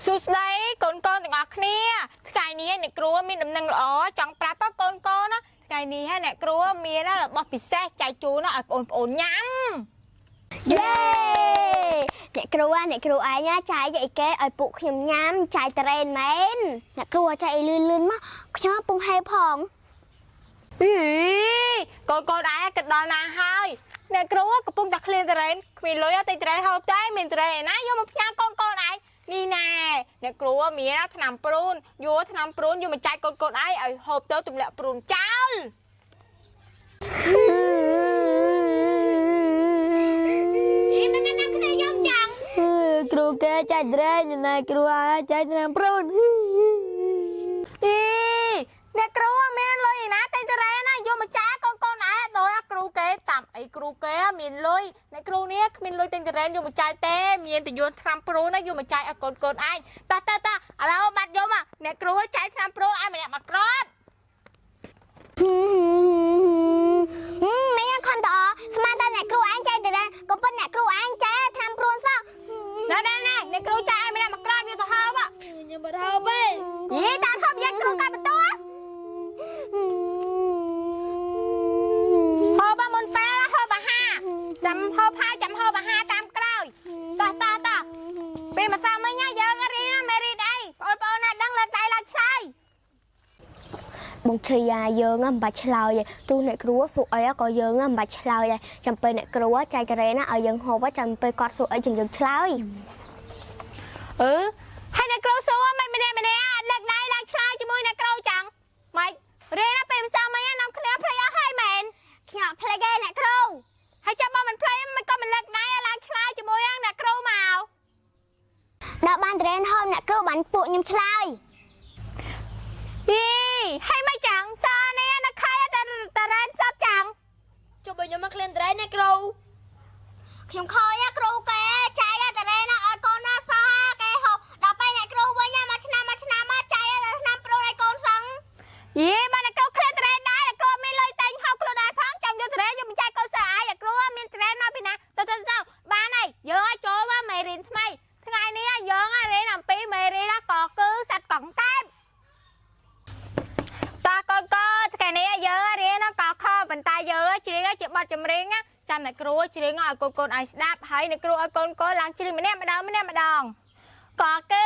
សួស្តីកូនកូនទាំងអស់គ្នាថ្ងៃនេះអ្នកគ្រូមានដំណឹងល្អចង់ប្រាប់កូនកូនណាថ្ងៃនេះអ្នកគ្រូមានរបស់ពិសេសចែកជូនឲ្យបងប្អូនញ៉ាំ យេអ្នកគ្រូអ្នកគ្រូឯងចែកអីគេឲ្យពួកខ្ញុំញ៉ាំចែកត្រេនមែនអ្នកគ្រូចែកឲ្យលឿនលឿនមកខ្ញុំពងហេផង អីកូនកូនឯងគិតដល់ណាហើយអ្នកគ្រូកំពុងតែឃ្លានត្រេនគ្មានលុយតែត្រេនហូបតែមានត្រេនណាយកមកផ្ញើកូនកូនឯងនេះណែអ្នកគ្រូមានថ្នាំព្រូនយកថ្នាំព្រូនយកមកចែកកូនកូនឯងឲ្យហូបទៅទម្លាក់ព្រូនចោល អីមិនណាគ្នាយកចាំង គ្រូគេចែកត្រេនណែគ្រូឲ្យចែកឆ្នាំព្រូន អីអ្នកគ្រូមានលុយឯណាតែត្រេនណាយកមកចែកកូនកូនឯងដោយគ្រូគេតាមអីគ្រូគេមានលុយអ្នកគ្រូនេះគ្មានលុយទិញត្រេនយកមកចែកទេមានតែយកថ្នាំព្រូនណាយកមកចែកឲ្យកូនកូនឯងតោះតោះតោះឥឡូវបាត់យកមកអ្នកគ្រូចែកថ្នាំព្រូនឲ្យម្នាក់មួយគ្រាប់ មីខំតស្មានតែអ្នកគ្រូឯងចែកត្រេនក៏ប៉ុន្តែអ្នកគ្រូឯងចែកឆ្នាំព្រួនសោះ ណែណែណែអ្នកគ្រូចែកឲ្យម្នាក់មួយគ្រាប់យកទៅហូប ខ្ញុំមិនហូបទេ យីតាហូបយកគ្រូកាត់បន្ទួហូបមុនពេលហូបអាហារចាំហូបហើយចាំហូបអាហារតាមក្រោយតោះតោះតោះពេលមកសាមិញយើងរៀនមេរៀនអីបងប្អូនណាដឹងលើកដៃឡើងឆ្លើយ បងឈឺយ៉ាយើងមិនបាច់ឆ្លើយទេទោះអ្នកគ្រូសួរអីក៏យើងមិនបាច់ឆ្លើយដែរចាំពេលអ្នកគ្រូចែកត្រេនឲ្យយើងហូបចាំពេលគាត់សួរអីចាំយើងឆ្លើយ អឺហើយអ្នកគ្រូសួរមិនម្នាក់ម្នាក់លើកដៃឡើងឆ្លើយជាមួយអ្នកគ្រូចឹងម៉េចរៀនពេលម្សិលមិញនាំគ្នាភ្លេចអស់ហើយមែន ខ្ញុំភ្លេចទេអ្នកគ្រូ ហើយចាំបើមិនភ្លេចមិនក៏មិនលើកដៃឡើងឆ្លើយជាមួយនឹងអ្នកគ្រូមក ដល់បានត្រេនហូបអ្នកគ្រូបានពួកខ្ញុំឆ្លើយ យីហើយមិនចឹងសនេះនៅខៃតែតារ៉ែនសពចឹង ចុះបើខ្ញុំមកឃ្លានត្រេនណាគ្រូ ខ្ញុំខយគ្រូគេចែកត្រេនឲ្យកូនណាសោះគេហូបដល់ពេលអ្នកគ្រូវិញមួយឆ្នាំមួយឆ្នាំមកចែកតែឆ្នាំព្រួនឲ្យកូនសឹង យីបើអ្នកគ្រូឃ្លានត្រេនដែរអ្នកគ្រូមានលុយតែងហូបខ្លួនឯងផងចង់យកត្រេនយកមកចែកកូនសិស្សឯងអ្នកគ្រូមានត្រេនមកពីណាទៅទៅទៅបានហើយយើងឲ្យចូលមកមេរៀនថ្មីថ្ងៃនេះយើងឲ្យរៀនអំពីមេរៀនក៏គឺសត្វកង្កែបតើកូនកូនថ្ងៃនេះយើងរៀនក៏ខប៉ុន្តែយើងច្រៀងជាបទចម្រៀងចាំអ្នកគ្រូច្រៀងឲ្យកូនកូនឲ្យស្ដាប់ហើយអ្នកគ្រូឲ្យកូនកូនឡើងច្រៀងម្នាក់ម្ដងម្នាក់ម្ដងក៏គឺ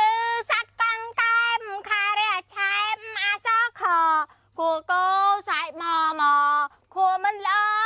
សត្វកង្កែបខែរះឆែបអាសខគួគោសែកមមខួមិនល្អ